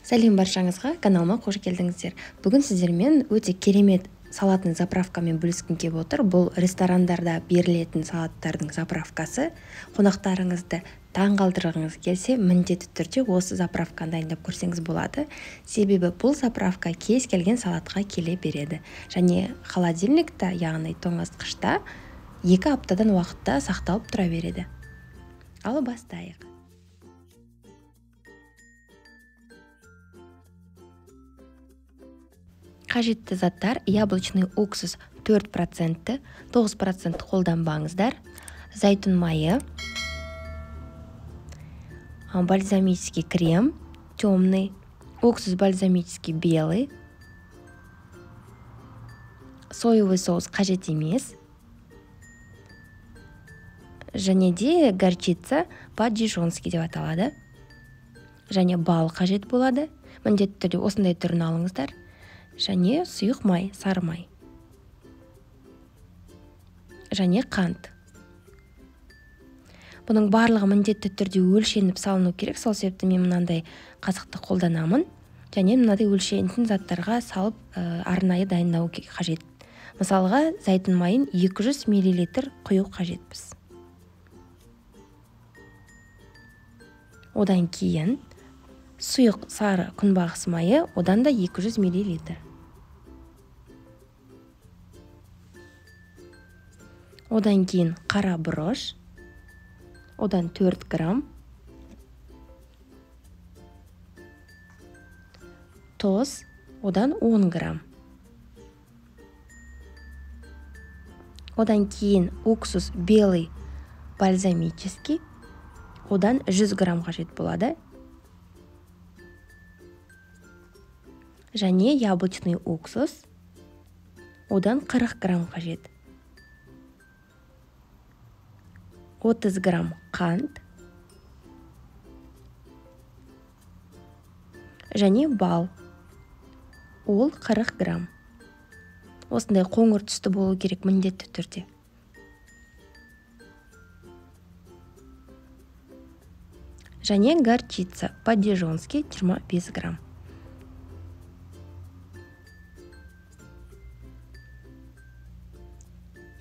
Сәлем баршаңызға, каналыма қош келдіңіздер. Бүгін сіздермен өте керемет салатный заправкамен бөліскім келіп отыр. Бұл ресторандарда берілетін салаттардың заправкасы. Қонақтарыңызды таң қалдырғыңыз келсе, міндетті түрде осы заправканы дайындап көрсеңіз болады. Себебі бұл заправка кез келген салатқа келе береді. Және холодильникта, яғни тоңазытқышта 2 аптадан уақытта сақталып тұра береді. Ал бастайық. Қажетті заттар: яблочный уксус 4%, 9% қолданбаңыздар, зайтун майы, бальзамический крем темный, уксус бальзамический белый, соевый соус қажет емес, және де горчица по-дижонски деп аталады, және бал қажет болады. Міндетті түрде осындай түрін алыңыздар. Және сұйық май, сары май. Және қант. Бұның барлығы міндетті түрде өлшеніп салыну керек. Сол себепті мен мынандай қасықты қолданамын. Және мынадай өлшенетін заттарға салып, арнайы дайындау қажет. Мысалға, зайтун майын 200 миллилитр құю қажетпіз. Одан кейін сұйық сары күнбағыс майы, одан да 200 миллилитр. Одан кейін қара бұрыш, одан 4 грамм. Тұз, одан 10 грамм. Одан кейін уксус белый бальзамический, одан 100 грамм қажет болады. Және яблочный уксус, одан 40 грамм қажет. 30 грамм қант. Және бал, ол 40 грамм. Осындай қоңыр түсті болу керек міндетті түрде. Және горчица по-дижонски 25 грамм.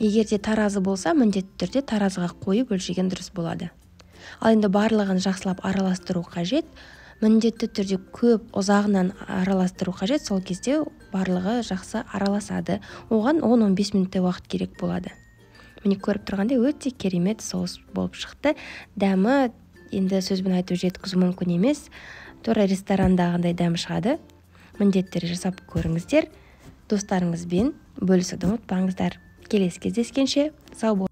Егер де таразы болса, міндетті түрде таразыға қойып өлшеген дұрыс болады. Ал енді барлығын жақсылап араластыру қажет. Міндетті түрде көп ұзағынан араластыру қажет. Сол кезде барлығы жақсы араласады. Оған 10-15 минуттай уақыт керек болады. Міне көріп тұрғандай өте керемет соус болып шықты. Дәмі енді сөзбен айтып жеткізу мүмкін емес. Тура ресторандағындай дәм шығады. Міндетті түрде жасап көріңіздер. Достарыңызбен бөлісуді ұмытпаңыздар. Келесі кездескенше сау болыңыздар.